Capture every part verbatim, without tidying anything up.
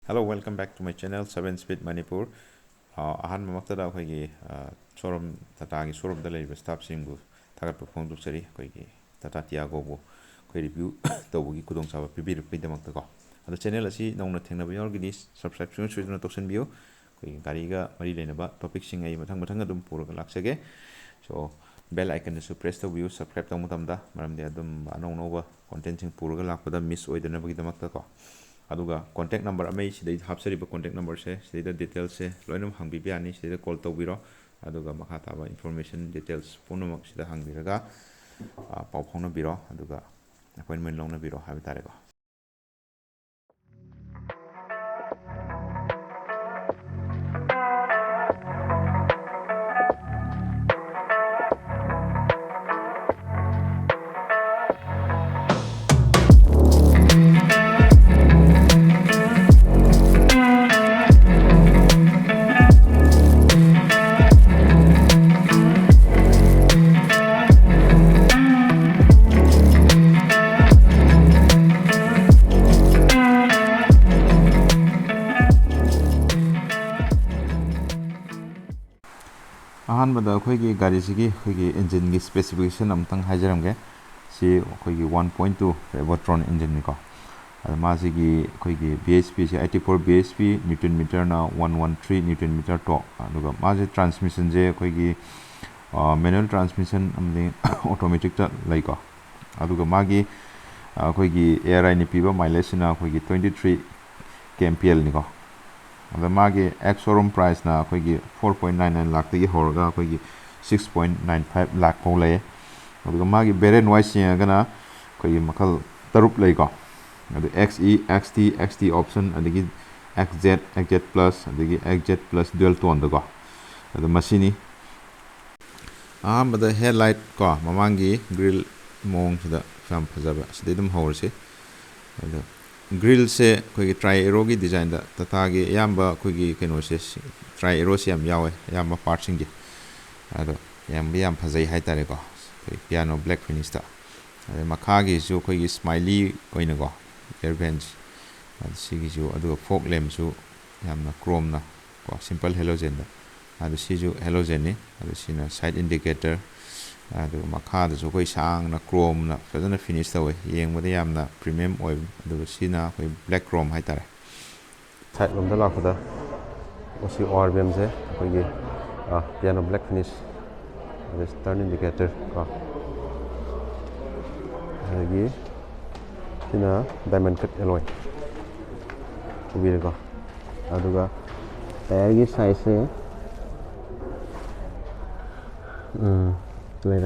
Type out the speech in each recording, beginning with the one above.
Hello, welcome back to my channel, Seven Speed Manipur. ꯑ, ꯑꯍꯥꯟꯕꯃꯛꯇꯗ ꯑꯩꯈꯣꯏꯒꯤ, ꯑ, showroom, ꯇꯥꯇꯥꯒꯤ showroomꯗ ꯂꯩꯔꯤꯕ staffꯁꯤꯡꯕꯨ ꯊꯥꯒꯠꯄ ꯐꯣꯡꯗꯣꯛꯆꯔꯤ꯫ ꯑꯩꯈꯣꯏꯒꯤ ꯇꯥꯇꯥ ꯇꯤꯌꯥꯒꯣꯕꯨ ꯑꯩꯈꯣꯏ review ꯇꯧꯕꯒꯤ ꯈꯨꯗꯣꯡꯆꯥꯕ ꯄꯤꯕꯤꯔꯛꯄꯒꯤꯗꯃꯛꯇꯀꯣ꯫ ꯑꯗꯣ channel ꯑꯁꯤ ꯅꯧꯅ ꯊꯦꯡꯅꯕ ꯌꯥꯎꯔꯒꯗꯤ subscribe ꯁꯨꯡꯁꯣꯏ ꯁꯣꯏꯗꯅ ꯇꯧꯁꯟꯕꯤꯌꯨ꯫ ꯑꯩꯈꯣꯏꯒꯤ ꯒꯥꯔꯤꯒ ꯃꯔꯤ ꯂꯩꯅꯕ topicꯁꯤꯡ ꯑꯩ ꯃꯊꯪ ꯃꯊꯪ ꯑꯗꯨꯝ ꯄꯨꯔꯒ ꯂꯥꯛꯆꯒꯦ꯫ So, bell iconꯗꯁꯨ press ꯇꯧꯕꯤꯌꯨ subscribe ꯇꯧꯕ ꯃꯇꯝꯗ, ꯃꯔꯝꯗꯤ ꯑꯗꯨꯝ ꯑꯅꯧ ꯑꯅꯧꯕ contentꯁꯤꯡ ꯄꯨꯔꯒ ꯂꯥꯛꯄꯗ miss ꯑꯣꯏꯗꯅꯕꯒꯤꯗꯃꯛꯇꯀꯣ꯫ ꯑꯗꯨꯒ contact number ꯑꯃ ꯑꯩ ꯁꯤꯗꯩꯗ ꯍꯥꯞꯆꯔꯤꯕ contact numberꯁꯦ, ꯁꯤꯗꯩꯗ detailsꯁꯦ ꯂꯣꯏꯅꯃꯛ ꯍꯪꯕꯤꯕ ꯌꯥꯅꯤ꯫ ꯁꯤꯗꯩꯗ call ꯇꯧꯕꯤꯔꯣ, ꯑꯗꯨꯒ ꯃꯈꯥ ꯇꯥꯕ information details ꯄꯨꯝꯅꯃꯛ ꯁꯤꯗ ꯍꯪꯕꯤꯔꯒ, ꯑ, ꯄꯥꯎ ꯐꯥꯎꯅꯕꯤꯔꯣ, ꯑꯗꯨꯒ appointment ꯂꯧꯅꯕꯤꯔꯣ ꯍꯥꯏꯕ ꯇꯥꯔꯦꯀꯣ꯫ ꯑꯍꯥꯟꯕꯗ ꯑꯩꯈꯣꯏꯒꯤ ꯒꯥꯔꯤꯁꯤꯒꯤ ꯑꯩꯈꯣꯏꯒꯤ engineꯒꯤ specification ꯑꯃꯇꯪ ꯍꯥꯏꯖꯔꯝꯒꯦ꯫ ꯁꯤ ꯑꯩꯈꯣꯏꯒꯤ one point two Revoltron engineꯅꯤꯀꯣ꯫ ꯑꯗ ꯃꯥꯁꯤꯒꯤ ꯑꯩꯈꯣꯏꯒꯤ B H Pꯁꯦ eighty four B H P, newton meterꯅ one one three newton meter torque, ꯑꯗꯨꯒ ꯃꯥꯁꯦ transmissionꯁꯦ ꯑꯩꯈꯣꯏꯒꯤ, ꯑ, manual transmission ꯑꯃꯗꯤ automaticꯇ ꯂꯩꯀꯣ꯫ ꯑꯗꯨꯒ ꯃꯥꯒꯤ, ꯑ, ꯑꯩꯈꯣꯏꯒꯤ A R Iꯅ ꯄꯤꯕ mileageꯁꯤꯅ ꯑꯩꯈꯣꯏꯒꯤ twenty three kmpl ꯅꯤꯀꯣ꯫ ꯑꯗ ꯃꯥꯒꯤ ex showroom priceꯅ ꯑꯩꯈꯣꯏꯒꯤ four point nine nine ꯂꯥꯛꯇꯒꯤ ꯍꯧꯔꯒ ꯑꯩꯈꯣꯏꯒꯤ six point nine five ꯂꯥꯛ ꯐꯥꯎ ꯂꯩꯌꯦ꯫ ꯑꯗꯨꯒ ꯃꯥꯒꯤ variant wise ꯌꯦꯡꯉꯒꯅ ꯑꯩꯈꯣꯏꯒꯤ ꯃꯈꯜ ꯇꯔꯨꯛ ꯂꯩꯀꯣ꯫ ꯑꯗꯨ X E, X T, X T option, ꯑꯗꯒꯤ X Z, X Z plus, ꯑꯗꯒꯤ X Z plus dual toneꯗꯀꯣ꯫ ꯑꯗꯨ ꯃꯁꯤꯅꯤ꯫ ꯑꯍꯥꯟꯕꯗ headlight ꯀꯣ, ꯃꯃꯥꯡꯒꯤ grill ꯃꯑꯣꯡꯁꯤꯗ ꯌꯥꯝ ꯐꯖꯕ, ꯁꯤꯗꯩ ꯑꯗꯨꯝ ꯍꯧꯔꯁꯤ꯫ ꯑꯗꯣ grillꯁꯦ ꯑꯩꯈꯣꯏꯒꯤ tri-aeroꯒꯤ designꯗ, ꯇꯥꯇꯥꯒꯤ ꯑꯌꯥꯝꯕ ꯑꯩꯈꯣꯏꯒꯤ ꯀꯩꯅꯣꯁꯦ, tri-aeroꯁꯦ ꯌꯥꯝ ꯌꯥꯎꯋꯦ, ꯑꯌꯥꯝꯕ partꯁꯤꯡꯒꯤ꯫ ꯑꯗꯣ ꯌꯥꯝꯗꯤ ꯌꯥꯝ ꯐꯖꯩ ꯍꯥꯏꯇꯥꯔꯦꯀꯣ, ꯑꯩꯈꯣꯏ piano black finishꯇ꯫ ꯑꯗꯩ ꯃꯈꯥꯒꯤꯁꯨ ꯑꯩꯈꯣꯏꯒꯤ smiley ꯑꯣꯏꯅꯀꯣ, air vents, ꯑꯗꯨ ꯁꯤꯒꯤꯁꯨ, ꯑꯗꯨꯒ fog lampꯁꯨ ꯌꯥꯝꯅ chromeꯅ ꯀꯣ, simple halogenꯗ꯫ ꯑꯗꯨ ꯁꯤꯁꯨ halogenꯅꯤ꯫ ꯑꯗꯨ ꯁꯤꯅ side indicator꯫ ꯑꯗꯨꯒ ꯃꯈꯥꯗꯁꯨ ꯑꯩꯈꯣꯏ ꯁꯥꯡꯅ chromeꯅ ꯐꯖꯅ finish ꯇꯧꯋꯦ, ꯌꯦꯡꯕꯗ ꯌꯥꯝꯅ premium ꯑꯣꯏꯕ꯫ ꯑꯗꯨꯒ ꯁꯤꯅ ꯑꯩꯈꯣꯏ black chrome ꯍꯥꯏꯇꯥꯔꯦ꯫ Side ꯂꯣꯝꯗ ꯂꯥꯛꯄꯗ ꯃꯁꯤ OR beamꯁꯦ ꯑꯩꯈꯣꯏꯒꯤ, ꯑ, piano black finish, ꯑꯗꯩ turn indicator ꯀꯣ, ꯑꯗꯒꯤ ꯁꯤꯅ diamond cut alloy ꯎꯕꯤꯔꯦꯀꯣ꯫ ꯑꯗꯨꯒ tyreꯒꯤ sizeꯁꯦ, ꯎꯝ, ꯂꯩꯔꯦ꯫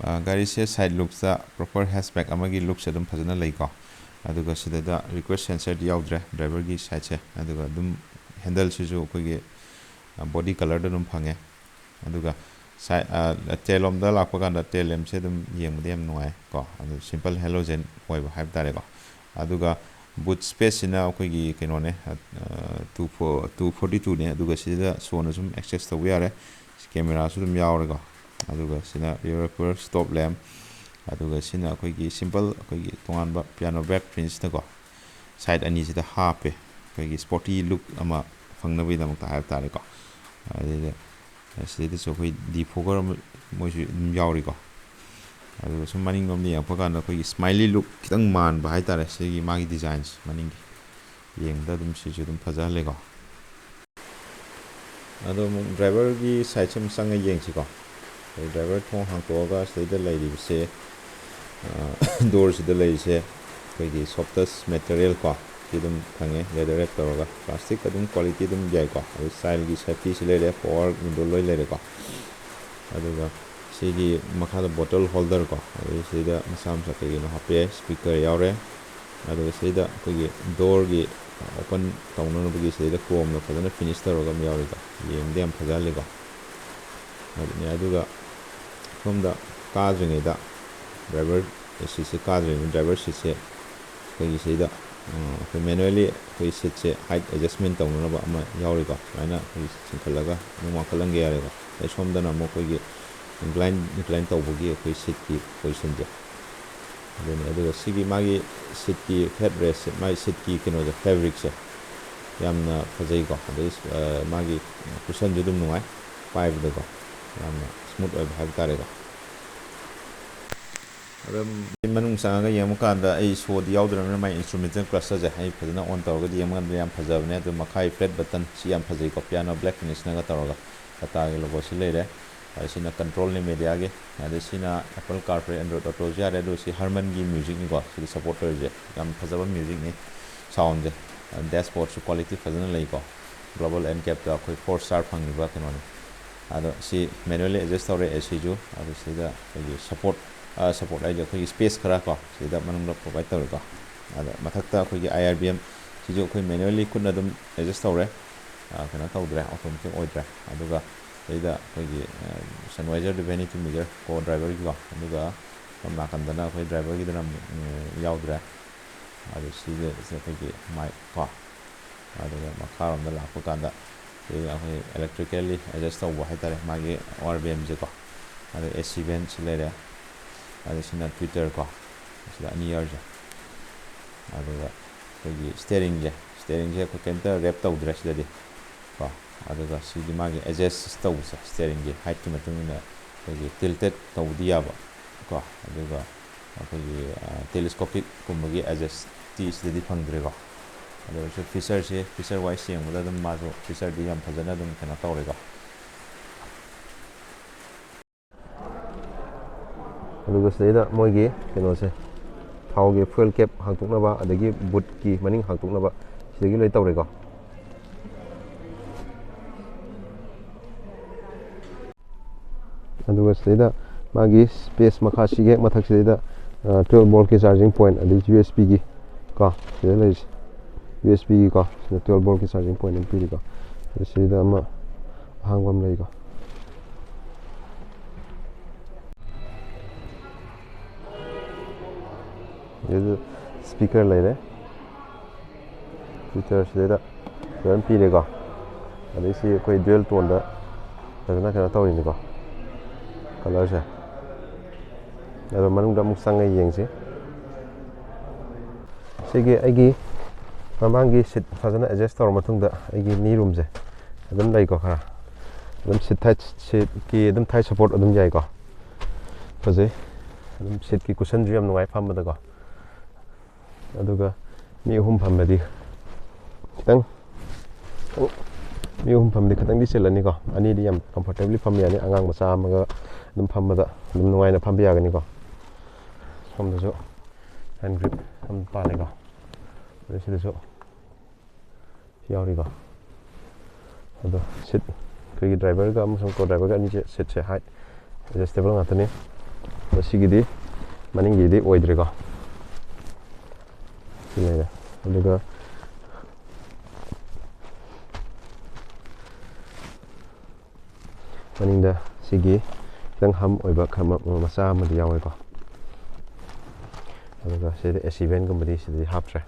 ꯑ, ꯒꯥꯔꯤꯁꯦ side lookꯇ proper hatchback ꯑꯃꯒꯤ lookꯁꯦ ꯑꯗꯨꯝ ꯐꯖꯅ ꯂꯩꯀꯣ꯫ ꯑꯗꯨꯒ ꯁꯤꯗꯩꯗ request sensorꯗꯤ ꯌꯥꯎꯗ꯭ꯔꯦ driverꯒꯤ sideꯁꯦ꯫ ꯑꯗꯨꯒ ꯑꯗꯨꯝ handleꯁꯤꯁꯨ ꯑꯩꯈꯣꯏꯒꯤ, ꯑ, body colourꯗ ꯑꯗꯨꯝ ꯐꯪꯉꯦ꯫ ꯑꯗꯨꯒ side, ꯑ, tail ꯂꯣꯝꯗ ꯂꯥꯛꯄ ꯀꯥꯟꯗ tail lampꯁꯦ ꯑꯗꯨꯝ ꯌꯦꯡꯕꯗ ꯌꯥꯝ ꯅꯨꯡꯉꯥꯏ ꯀꯣ꯫ ꯑꯗꯨ simple halogen ꯑꯣꯏꯕ ꯍꯥꯏꯕ ꯇꯥꯔꯦꯀꯣ꯫ ꯑꯗꯨꯒ boot spaceꯁꯤꯅ ꯑꯩꯈꯣꯏꯒꯤ ꯀꯩꯅꯣꯅꯦ, ꯑ, two four, two forty twoꯅꯦ꯫ ꯑꯗꯨꯒ ꯁꯤꯗ ꯁꯣꯟꯅ ꯁꯨꯝ access ꯇꯧꯕ ꯌꯥꯔꯦ꯫ Cameraꯁꯨ ꯑꯗꯨꯝ ꯌꯥꯎꯔꯦꯀꯣ꯫ ꯑꯗꯨꯒ ꯁꯤꯅ rear wiper, stop lamp, ꯑꯗꯨꯒ ꯁꯤꯅ ꯑꯩꯈꯣꯏꯒꯤ simple, ꯑꯩꯈꯣꯏꯒꯤ ꯇꯣꯉꯥꯟꯕ piano black finishtꯀꯣ, side ꯑꯅꯤꯁꯤꯗ ꯍꯥꯞꯄꯦ, ꯑꯩꯈꯣꯏꯒꯤ sporty look ꯑꯃ ꯐꯪꯅꯕꯒꯤꯗꯃꯛꯇ ꯍꯥꯏꯕ ꯇꯥꯔꯦꯀꯣ꯫ ꯑꯗꯩꯗ ꯁꯤꯗꯩꯗꯁꯨ ꯑꯩꯈꯣꯏ defogger ꯑꯃ ꯃꯣꯏꯁꯨ ꯑꯗꯨꯝ ꯌꯥꯎꯔꯤꯀꯣ꯫ ꯑꯗꯨꯒ ꯁꯨꯝ ꯃꯅꯤꯡꯂꯣꯝꯗ ꯌꯦꯡꯉꯛꯄ ꯀꯥꯟꯗ ꯑꯩꯈꯣꯏꯒꯤ smiley look ꯈꯤꯇꯪ ꯃꯥꯟꯕ ꯍꯥꯏꯇꯥꯔꯦ ꯁꯤꯒꯤ ꯃꯥꯒꯤ designꯁꯦ ꯃꯅꯤꯡꯒꯤ꯫ ꯌꯦꯡꯕꯗ ꯑꯗꯨꯝ ꯁꯤꯁꯨ ꯑꯗꯨꯝ ꯐꯖꯍꯜꯂꯦꯀꯣ꯫ ꯑꯗꯣ ꯑꯃꯨꯛ driverꯒꯤ sideꯁꯦ ꯑꯃꯨꯛ ꯆꯪꯉ ꯌꯦꯡꯁꯤꯀꯣ꯫ ꯑꯩꯈꯣꯏ driver ꯊꯣꯡ ꯍꯥꯡꯇꯣꯛꯑꯒ ꯁꯤꯗꯩꯗ ꯂꯩꯔꯤꯕꯁꯦ, ꯑ, doorꯁꯤꯗ ꯂꯩꯔꯤꯁꯦ ꯑꯩꯈꯣꯏꯒꯤ softest material ꯀꯣ, ꯁꯤ ꯑꯗꯨꯝ ꯐꯪꯉꯦ, leather wrap ꯇꯧꯔꯒ꯫ Plastic ꯑꯗꯨꯝ quality ꯑꯗꯨꯝ ꯌꯥꯏꯀꯣ꯫ ꯑꯗꯩ childꯀꯤ safetyꯁꯤ ꯂꯩꯔꯦ, power window ꯂꯣꯏ ꯂꯩꯔꯦꯀꯣ꯫ ꯑꯗꯨꯒ ꯁꯤꯒꯤ ꯃꯈꯥꯗ bottle holder ꯀꯣ, ꯑꯗꯩ ꯁꯤꯗ ꯃꯆꯥ ꯃꯆꯥ ꯀꯩ ꯀꯩꯅꯣ ꯍꯥꯞꯄ ꯌꯥꯏ, speaker ꯌꯥꯎꯔꯦ꯫ ꯑꯗꯨꯒ ꯁꯤꯗ ꯑꯩꯈꯣꯏꯒꯤ doorꯒꯤ open ꯇꯧꯅꯅꯕꯒꯤ ꯁꯤꯗꯩꯗ chromeꯅ ꯐꯖꯅ finish ꯇꯧꯔꯒ ꯑꯃ ꯌꯥꯎꯔꯤꯀꯣ, ꯌꯦꯡꯕꯗ ꯌꯥꯝ ꯐꯖꯍꯜꯂꯤꯀꯣ꯫ ꯑꯗꯨꯅꯦ, ꯑꯗꯨꯒ ꯁꯣꯝꯗ ꯀꯥꯗ꯭ꯔꯤꯉꯩꯗ driver seatꯁꯦ ꯀꯥꯗ꯭ꯔꯤꯉꯩꯗ driver seatꯁꯦ ꯑꯩꯈꯣꯏꯒꯤ ꯁꯤꯗ, ꯑ, ꯑꯩꯈꯣꯏ manually ꯑꯩꯈꯣꯏ seatꯁꯦ height adjustment ꯇꯧꯅꯅꯕ ꯑꯃ ꯌꯥꯎꯔꯤꯀꯣ꯫ ꯁꯨꯃꯥꯏꯅ ꯑꯩꯈꯣꯏ ꯆꯤꯡꯈꯠꯂꯒ ꯑꯗꯨꯝ ꯋꯥꯡꯈꯠꯍꯟꯒꯦ ꯌꯥꯔꯦꯀꯣ꯫ ꯑꯗꯩ ꯁꯣꯝꯗꯅ ꯑꯃꯨꯛ ꯑꯩꯈꯣꯏꯒꯤ incline, incline ꯇꯧꯕꯒꯤ ꯑꯩꯈꯣꯏ seatꯀꯤ positionꯁꯦ꯫ ꯑꯗꯨꯅꯤ꯫ ꯑꯗꯨꯒ ꯁꯤꯒꯤ ꯃꯥꯒꯤ ꯁꯤꯠꯀꯤ ꯍꯦꯠ ꯔꯦꯁꯁꯦ, ꯃꯥꯒꯤ ꯁꯤꯠꯀꯤ ꯀꯩꯅꯣꯁꯦ, ꯐꯦꯕ꯭ꯔꯤꯛꯁꯦ ꯌꯥꯝꯅ ꯐꯖꯩꯀꯣ꯫ ꯑꯗꯩ ꯑ, ꯃꯥꯒꯤ ꯀꯨꯁꯟꯁꯨ ꯑꯗꯨꯝ ꯅꯨꯡꯉꯥꯏ ꯄꯥꯏꯕꯗꯀꯣ, ꯌꯥꯝꯅ ꯁ꯭ꯃꯨꯠ ꯑꯣꯏꯕ ꯍꯥꯏꯕ ꯇꯥꯔꯦꯀꯣ꯫ ꯑꯗꯨꯝ ꯃꯅꯨꯡ ꯆꯪꯉꯒ ꯌꯦꯡꯕ ꯀꯥꯟꯗ ꯑꯩ ꯁꯣꯗꯤ ꯌꯥꯎꯗ꯭ꯔꯕꯅꯤꯅ, ꯃꯥꯏ ꯏꯟꯁꯇ꯭ꯔꯨꯃꯦꯟꯇꯦꯜ ꯀ꯭ꯂꯁꯇꯔꯁꯦ ꯑꯩ ꯐꯖꯅ ꯑꯣꯟ ꯇꯧꯔꯒꯗꯤ ꯌꯦꯡꯕ ꯀꯥꯟꯗ ꯌꯥꯝ ꯐꯖꯕꯅꯦ꯫ ꯑꯗꯨ ꯃꯈꯥꯒꯤ ꯐ꯭ꯂꯦꯠ ꯕꯇꯟ ꯁꯤ ꯌꯥꯝ ꯐꯖꯩꯀꯣ, ꯄꯤꯌꯥꯅꯣ ꯕ꯭ꯂꯦꯛ ꯐꯤꯅꯤꯁꯅꯒ ꯇꯧꯔꯒ꯫ ꯇꯥꯇꯥꯒꯤ ꯂꯣꯒꯣꯁꯤ ꯂꯩꯔꯦ꯫ ꯑꯗ ꯁꯤꯅ ꯀꯟꯇ꯭ꯔꯣꯜꯅꯤ ꯃꯦꯗꯤꯌꯥꯒꯤ꯫ ꯑꯗ ꯁꯤꯅ ꯑꯦꯄꯜ ꯀꯥꯔꯄ꯭ꯂꯦ, ꯑꯦꯟꯗ꯭ꯔꯣꯏꯗ ꯑꯣꯇꯣꯁꯨ ꯌꯥꯔꯦ꯫ ꯑꯗꯨ ꯁꯤ ꯍꯔꯃꯟꯒꯤ ꯃ꯭ꯌꯨꯖꯤꯛꯅꯤꯀꯣ ꯁꯤꯗ ꯁꯞꯄꯣꯔꯠ ꯇꯧꯔꯤꯁꯦ꯫ ꯌꯥꯝ ꯐꯖꯕ ꯃ꯭ꯌꯨꯖꯤꯛꯅꯤ꯫ ꯁꯥꯎꯟꯁꯦ, ꯗꯦꯁꯕꯣꯔꯗꯁꯨ ꯀ꯭ꯋꯥꯂꯤꯇꯤ ꯐꯖꯅ ꯂꯩꯀꯣ꯫ ꯒ꯭ꯂꯣꯕꯜ ꯑꯦꯟ ꯀꯦꯞꯇ ꯑꯩꯈꯣꯏ ꯐꯣꯔ ꯁ꯭ꯇꯥꯔ ꯐꯪꯉꯤꯕ ꯀꯩꯅꯣꯅꯤ꯫ ꯑꯗꯣ ꯁꯤ ꯃꯦꯅꯨꯋꯦꯜꯂꯤ ꯑꯦꯗꯖꯁ ꯇꯧꯔꯦ ꯑꯦ ꯁꯤꯁꯨ꯫ ꯑꯗꯣ ꯁꯤꯗ ꯑꯩꯈꯣꯏꯒꯤ ꯁꯞꯄꯣꯔꯠ, ꯁꯞꯄꯣꯔꯠ ꯍꯥꯏꯗꯤ ꯑꯩꯈꯣꯏꯒꯤ ꯁ꯭ꯄꯦꯁ ꯈꯔ ꯀꯣ ꯁꯤꯗ ꯃꯅꯨꯡꯗ ꯄ꯭ꯔꯣꯚꯥꯏꯗ ꯇꯧꯔꯦꯀꯣ꯫ ꯑꯗ ꯃꯊꯛꯇ ꯑꯩꯈꯣꯏꯒꯤ ꯑꯥꯏ ꯑꯥꯔ ꯕꯤ ꯑꯦꯝ ꯁꯤꯁꯨ ꯑꯩꯈꯣꯏ ꯃꯦꯅꯨꯋꯦꯜꯂꯤ ꯈꯨꯠꯅ ꯑꯗꯨꯝ ꯑꯦꯗꯖꯁ ꯇꯧꯔꯦ꯫ ꯑ, ꯀꯩꯅꯣ ꯇꯧꯗ꯭ꯔꯦ, ꯑꯣꯇꯣꯃꯦꯇꯤꯛ ꯑꯣꯏꯗ꯭ꯔꯦ꯫ ꯑꯗꯨꯒ ꯁꯤꯗ ꯑꯩꯈꯣꯏꯒꯤ ꯁꯟꯋꯥꯏꯖꯔ ꯗꯤꯚꯦꯅꯤꯇꯤ ꯃꯤꯔꯔ ꯀꯣ ꯗ꯭ꯔꯥꯏꯚꯔꯒꯤꯀꯣ, ꯑꯗꯨꯒ ꯁꯣꯝ ꯅꯥꯀꯟꯗꯅ ꯑꯩꯈꯣꯏ ꯗ꯭ꯔꯥꯏꯚꯔꯒꯤꯗꯨꯅ ꯑꯃꯨꯛ, ꯎꯝ, ꯌꯥꯎꯗ꯭ꯔꯦ꯫ ꯑꯗꯨ ꯁꯤꯒ ꯁꯤ ꯑꯩꯈꯣꯏꯒꯤ ꯃꯥꯏꯛ ꯀꯣ, ꯑꯗꯨꯒ ꯃꯈꯥꯔꯣꯝꯗ ꯂꯥꯛꯄ ꯀꯥꯟꯗ ꯁꯤꯗ ꯑꯩꯈꯣꯏ ꯏꯂꯦꯛꯇ꯭ꯔꯤꯀꯦꯜꯂꯤ ꯑꯦꯗꯖꯁ ꯇꯧꯕ ꯍꯥꯏꯇꯥꯔꯦ, ꯃꯥꯒꯤ ꯑꯥꯔ ꯕꯤ ꯑꯦꯝꯁꯦꯀꯣ꯫ ꯑꯗꯨ ꯑꯦ ꯁꯤ ꯚꯦꯟꯁꯤ ꯂꯩꯔꯦ꯫ ꯑꯗꯨ ꯁꯤꯅ ꯇ꯭ꯋꯤꯇꯔ ꯀꯣ, ꯁꯤꯗ ꯑꯅꯤ ꯌꯥꯎꯔꯤꯁꯦ꯫ ꯑꯗꯨꯒ ꯑꯩꯈꯣꯏꯒꯤ ꯁ꯭ꯇꯦꯔꯤꯡꯁꯦ, ꯁ꯭ꯇꯦꯔꯤꯡꯁꯦ ꯑꯩꯈꯣꯏ ꯀꯩꯝꯇ ꯔꯦꯞ ꯇꯧꯗ꯭ꯔꯦ ꯁꯤꯗꯗꯤ ꯀꯣ꯫ ꯑꯗꯨꯒ ꯁꯤꯒꯤ ꯃꯥꯒꯤ ꯑꯦꯗꯖꯁ ꯇꯧꯕꯁꯦ, ꯁ꯭ꯇꯦꯔꯤꯡꯒꯤ ꯍꯥꯏꯠꯀꯤ ꯃꯇꯨꯡ ꯏꯟꯅ ꯑꯩꯈꯣꯏꯒꯤ ꯇꯤꯜꯇꯦꯠ ꯇꯧꯕꯗꯤ ꯌꯥꯕ ꯀꯣ꯫ ꯑꯗꯨꯒ ꯑꯩꯈꯣꯏꯒꯤ, ꯑ, ꯇꯦꯂꯤꯁꯀꯣꯄꯤꯛꯀꯨꯝꯕꯒꯤ ꯑꯦꯗꯖꯁꯇꯤ ꯁꯤꯗꯗꯤ ꯐꯪꯗ꯭ꯔꯦꯀꯣ꯫ ꯑꯗꯨ ꯑꯣꯏꯔꯁꯨ ꯐꯤꯆꯔꯁꯦ, ꯐꯤꯆꯔ ꯋꯥꯏꯁ ꯌꯦꯡꯕꯗ ꯑꯗꯨꯝ ꯃꯥꯁꯨ ꯐꯤꯆꯔꯗꯤ ꯌꯥꯝ ꯐꯖꯅ ꯑꯗꯨꯝ ꯀꯩꯅꯣ ꯇꯧꯔꯦꯀꯣ꯫ ꯑꯗꯨꯒ ꯁꯤꯗꯩꯗ ꯃꯣꯏꯒꯤ ꯀꯩꯅꯣꯁꯦ, ꯊꯥꯎꯒꯤ ꯐ꯭ꯌꯨꯑꯦꯜ ꯀꯦꯞ ꯍꯥꯡꯇꯣꯛꯅꯕ, ꯑꯗꯒꯤ ꯕꯨꯠꯀꯤ ꯃꯅꯤꯡ ꯍꯥꯡꯇꯣꯛꯅꯕ, ꯁꯤꯗꯒꯤ ꯂꯣꯏ ꯇꯧꯔꯦꯀꯣ꯫ ꯑꯗꯨꯒ ꯁꯤꯗꯩꯗ ꯃꯥꯒꯤ ꯁ꯭ꯄꯦꯁ ꯃꯈꯥ, ꯁꯤꯒꯤ ꯍꯦꯛ ꯃꯊꯛꯁꯤꯗꯩꯗ, ꯑ, ꯇ꯭ꯋꯦꯜꯞ ꯚꯣꯜꯠꯀꯤ ꯆꯥꯔꯖꯤꯡ ꯄꯣꯏꯟꯠ, ꯑꯗꯩ ꯌꯨ ꯑꯦꯁ ꯕꯤꯒꯤ ꯀꯣ, ꯁꯤꯗ ꯂꯩꯔꯤꯁꯦ ꯌꯨ ꯑꯦꯁ ꯕꯤꯒꯤ ꯀꯣ, ꯁꯤꯗ ꯇ꯭ꯋꯦꯜꯞ ꯚꯣꯜꯠꯀꯤ ꯆꯥꯔꯖꯤꯡ ꯄꯣꯏꯟꯠ ꯑꯃ ꯄꯤꯔꯤꯀꯣ꯫ ꯑꯗ ꯁꯤꯗ ꯑꯃ ꯑꯍꯥꯡꯕ ꯑꯃ ꯂꯩꯀꯣ꯫ ꯑꯗꯨ ꯁ꯭ꯄꯤꯀꯔ ꯂꯩꯔꯦ꯫ ꯇ꯭ꯋꯤꯇꯔ ꯁꯤꯗꯩꯗ ꯐꯖꯅ ꯄꯤꯔꯦꯀꯣ꯫ ꯑꯗꯩ ꯁꯤ ꯑꯩꯈꯣꯏ ꯗ꯭ꯌꯨꯑꯦꯜ ꯇꯣꯟꯗ ꯐꯖꯅ ꯀꯩꯅꯣ ꯇꯧꯔꯤꯅꯤꯀꯣ, ꯀꯂꯔꯁꯦ꯫ ꯑꯗꯣ ꯃꯅꯨꯡꯗ ꯑꯃꯨꯛ ꯆꯪꯉ ꯌꯦꯡꯁꯤ꯫ ꯁꯤꯒꯤ ꯑꯩꯒꯤ ꯃꯃꯥꯡꯒꯤ ꯁꯤꯠ ꯐꯖꯅ ꯑꯦꯗꯖꯁ ꯇꯧꯔ ꯃꯇꯨꯡꯗ ꯑꯩꯒꯤ ꯅꯤ ꯔꯨꯝꯁꯦ ꯑꯗꯨꯝ ꯂꯩꯀꯣ꯫ ꯈꯔ ꯑꯗꯨꯝ ꯁꯤꯠ ꯊꯥꯏ, ꯁꯤꯠꯀꯤ ꯑꯗꯨꯝ ꯊꯥꯏ ꯁꯄꯣꯔꯠ ꯑꯗꯨꯝ ꯌꯥꯏꯀꯣ꯫ ꯐꯖꯩ꯫ ꯑꯗꯨꯝ ꯁꯤꯠꯀꯤ ꯀꯨꯁꯟꯁꯨ ꯌꯥꯝ ꯅꯨꯡꯉꯥꯏ ꯐꯝꯕꯗꯀꯣ꯫ ꯑꯗꯨꯒ ꯃꯤ ꯑꯍꯨꯝ ꯐꯝꯕꯗꯤ ꯈꯤꯇꯪ, ꯃꯤ ꯑꯍꯨꯝ ꯐꯝꯕꯗꯤ ꯈꯤꯇꯪꯗꯤ ꯆꯤꯜꯂꯅꯤꯀꯣ꯫ ꯑꯅꯤꯗꯤ ꯌꯥꯝ ꯀꯝꯐꯣꯔꯇꯦꯕꯂꯤ ꯐꯝꯕ ꯌꯥꯅꯤ꯫ ꯑꯉꯥꯡ ꯃꯆꯥ ꯑꯃꯒ ꯑꯗꯨꯝ ꯐꯝꯕꯗ ꯑꯗꯨꯝ ꯅꯨꯡꯉꯥꯏꯅ ꯐꯝꯕ ꯌꯥꯒꯅꯤꯀꯣ꯫ ꯁꯣꯝꯗꯁꯨ ꯍꯦꯟ ꯒ꯭ꯔꯤꯞ ꯑꯃ ꯄꯥꯜꯂꯦꯀꯣ꯫ ꯑꯗꯩ ꯁꯤꯗꯁꯨ ꯌꯥꯎꯔꯤꯀꯣ꯫ ꯑꯗꯣ ꯁꯤꯠ, ꯑꯩꯈꯣꯏꯒꯤ ꯗ꯭ꯔꯥꯏꯚꯔꯒ ꯑꯃꯁꯨꯡ ꯀꯣ ꯗ꯭ꯔꯥꯏꯚꯔꯒ ꯑꯅꯤꯁꯦ ꯁꯤꯠꯁꯦ ꯍꯥꯏꯠ ꯑꯦꯗꯖꯁꯇꯦꯕꯜ ꯉꯥꯛꯇꯅꯤ꯫ ꯑꯗꯣ ꯁꯤꯒꯤꯗꯤ ꯃꯅꯤꯡꯒꯤꯗꯤ ꯑꯣꯏꯗ꯭ꯔꯦꯀꯣ꯫ ꯁꯤ ꯂꯩꯔꯦ꯫ ꯑꯗꯨꯒ ꯃꯅꯤꯡꯗ ꯁꯤꯒꯤ ꯈꯤꯇꯪ ꯍꯝ ꯑꯣꯏꯕ ꯈꯔ ꯃ-, ꯃꯆꯥ ꯑꯃꯗꯤ ꯌꯥꯎꯋꯦꯀꯣ꯫ ꯑꯗꯨꯒ ꯁꯤꯗ ꯑꯦ ꯁꯤ ꯚꯦꯟꯒꯨꯝꯕꯗꯤ ꯁꯤꯗꯗꯤ ꯍꯥꯞꯇ꯭ꯔꯦ꯫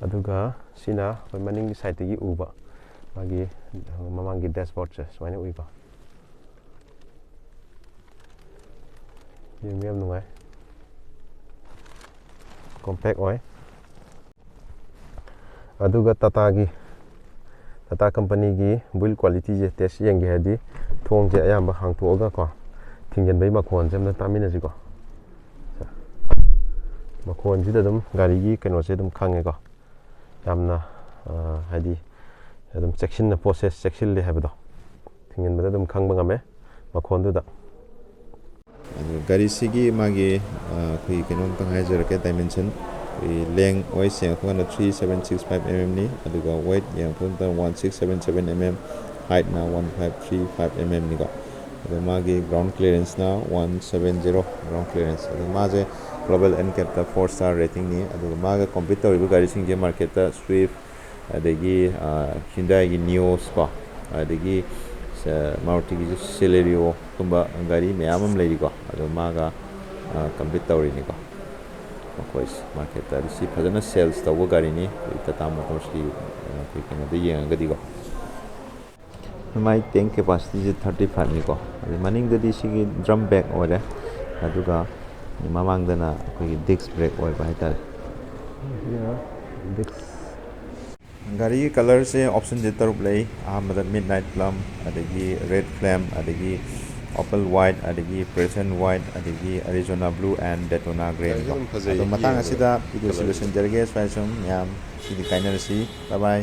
ꯑꯗꯨꯒ ꯁꯤꯅ ꯑꯩꯈꯣꯏ ꯃꯅꯤꯡꯒꯤ ꯁꯥꯏꯠꯇꯒꯤ ꯎꯕ ꯃꯥꯒꯤ ꯃꯃꯥꯡꯒꯤ ꯗꯦꯁꯕꯣꯔꯗꯁꯦ ꯁꯨꯃꯥꯏꯅ ꯎꯏꯀꯣ꯫ ꯌꯦꯡꯕ ꯌꯥꯝ ꯅꯨꯡꯉꯥꯏ, ꯀꯣꯝꯄꯦꯛ ꯑꯣꯏ꯫ ꯑꯗꯨꯒ ꯇꯥꯇꯥꯒꯤ, ꯇꯥꯇꯥ ꯀꯝꯄꯅꯤꯒꯤ ꯕꯤꯜ ꯀ꯭ꯋꯥꯂꯤꯇꯤꯁꯦ ꯇꯦꯁ ꯌꯦꯡꯒꯦ ꯍꯥꯏꯔꯗꯤ ꯊꯣꯡꯁꯦ ꯑꯌꯥꯝꯕ ꯍꯥꯡꯇꯣꯛꯑꯒ ꯀꯣ, ꯊꯤꯡꯖꯤꯟꯕꯒꯤ ꯃꯈꯣꯟꯁꯦ ꯑꯝꯇ ꯇꯥꯃꯤꯟꯅꯁꯤꯀꯣ꯫ ꯃꯈꯣꯟꯁꯤꯗ ꯑꯗꯨꯝ ꯒꯥꯔꯤꯒꯤ ꯀꯩꯅꯣꯁꯦ ꯑꯗꯨꯝ ꯈꯪꯉꯦꯀꯣ꯫ ꯌꯥꯝꯅ, ꯑ, ꯍꯥꯏꯗꯤ ꯑꯗꯨꯝ ꯆꯦꯛꯁꯤꯟꯅ, ꯄꯣꯠꯁꯦ ꯆꯦꯛꯁꯤꯜꯂꯤ ꯍꯥꯏꯕꯗꯣ ꯊꯤꯡꯖꯤꯟꯕꯗ ꯑꯗꯨꯝ ꯈꯪꯕ ꯉꯝꯃꯦ ꯃꯈꯣꯟꯗꯨꯗ꯫ ꯑꯗꯨ ꯒꯥꯔꯤꯁꯤꯒꯤ ꯃꯥꯒꯤ, ꯑ, ꯑꯩꯈꯣꯏꯒꯤ ꯀꯩꯅꯣꯝꯇꯪ ꯍꯥꯏꯖꯔꯛꯀꯦ, ꯗꯥꯏꯃꯦꯟꯁꯟ꯫ ꯑꯩꯈꯣꯏꯒꯤ ꯂꯦꯡ ꯋꯥꯏꯁ ꯌꯦꯡꯉꯛꯄ ꯀꯥꯟꯗ three seven six five mm ꯅꯤ, ꯑꯗꯨꯒ ꯋꯦꯠ ꯌꯦꯡꯉꯛꯄ ꯃꯇꯝꯗ one six seven seven mm, ꯍꯥꯏꯠꯅ one five three five mm ꯅꯤꯀꯣ꯫ ꯑꯗꯣ ꯃꯥꯒꯤ ꯒ꯭ꯔꯥꯎꯟ ꯀ꯭ꯂꯤꯌꯔꯦꯟꯁꯅ one seven zero ground clearance. ꯑꯗꯣ ꯃꯥꯁꯦ ꯒ꯭ꯂꯣꯕꯦꯜ ꯑꯦꯟ ꯀꯦꯞꯇ ꯐꯣꯔ ꯁ꯭ꯇꯥꯔ ꯔꯦꯇꯤꯡꯅꯤ꯫ ꯑꯗꯨꯒ ꯃꯥꯒ ꯀꯣꯝꯄꯤꯠ ꯇꯧꯔꯤꯕ ꯒꯥꯔꯤꯁꯤꯡꯁꯦ ꯃꯥꯔꯀꯦꯠꯇ ꯁ꯭ꯋꯤꯐ, ꯑꯗꯒꯤ, ꯑ, ꯍ꯭ꯌꯨꯟꯗꯥꯏꯒꯤ ꯅꯤꯑꯣꯁ ꯀꯣ, ꯑꯗꯒꯤ, ꯑ, ꯃꯥꯔꯨꯇꯤꯒꯤꯁꯨ ꯁꯦꯂꯦꯔꯤꯑꯣꯒꯨꯝꯕ ꯒꯥꯔꯤ ꯃꯌꯥꯝ ꯑꯃ ꯂꯩꯔꯤꯀꯣ꯫ ꯑꯗꯣ ꯃꯥꯒ, ꯑ, ꯀꯝꯄꯤꯠ ꯇꯧꯔꯤꯅꯤꯀꯣ ꯃꯈꯣꯏꯁꯦ ꯃꯥꯔꯀꯦꯠꯇ꯫ ꯑꯗꯨ ꯁꯤ ꯐꯖꯅ ꯁꯦꯜꯁ ꯇꯧꯕ ꯒꯥꯔꯤꯅꯤ ꯑꯩꯈꯣꯏ ꯇꯥꯇꯥ ꯃꯣꯇꯣꯔꯁꯀꯤ, ꯑ, ꯑꯩꯈꯣꯏ ꯀꯩꯅꯣꯗ ꯌꯦꯡꯉꯒꯗꯤꯀꯣ꯫ ꯃꯥꯏ ꯇꯦꯡ ꯀꯦꯄꯥꯁꯤꯇꯤꯁꯦ ꯊꯥꯔꯇꯤ ꯐꯥꯏꯚꯅꯤꯀꯣ꯫ ꯑꯗꯩ ꯃꯅꯤꯡꯗꯗꯤ ꯁꯤꯒꯤ ꯗ꯭ꯔꯝ ꯕ꯭ꯔꯦꯛ ꯑꯣꯏꯔꯦ, ꯑꯗꯨꯒ ꯃꯃꯥꯡꯗꯅ ꯑꯩꯈꯣꯏꯒꯤ ꯗꯤꯁꯛ ꯕ꯭ꯔꯦꯛ ꯑꯣꯏꯕ ꯍꯥꯏꯇꯥꯔꯦ꯫ ꯒꯥꯔꯤꯒꯤ ꯀꯂꯔꯁꯦ ꯑꯣꯞꯁꯟꯁꯦ ꯇꯔꯨꯛ ꯂꯩ꯫ ꯑꯍꯥꯟꯕꯗ ꯃꯤꯗ ꯅꯥꯏꯠ ꯄ꯭ꯂꯝ, ꯑꯗꯒꯤ ꯔꯦꯗ ꯐ꯭ꯂꯦꯝ, ꯑꯗꯒꯤ ꯑꯣꯄꯜ ꯋꯥꯏꯠ, ꯑꯗꯒꯤ ꯄ꯭ꯔꯦꯁꯟ ꯋꯥꯏꯠ, ꯑꯗꯒꯤ ꯑꯔꯤꯖꯣꯅꯥ ꯕ꯭ꯂꯨ ꯑꯦꯟ ꯗꯦꯇꯣꯅꯥ ꯒ꯭ꯔꯦꯟ꯫ ꯑꯗꯣ ꯃꯇꯥꯡ ꯑꯁꯤꯗ ꯚꯤꯗꯤꯑꯣꯁꯤ ꯂꯣꯏꯁꯤꯟꯖꯔꯒꯦ꯫ ꯁ꯭ꯋꯥꯏ ꯁꯨꯝ ꯃꯌꯥꯝ ꯁꯤꯗꯤ ꯀꯥꯏꯅꯔꯁꯤ꯫ ꯕꯥꯏ ꯕꯥꯏ꯫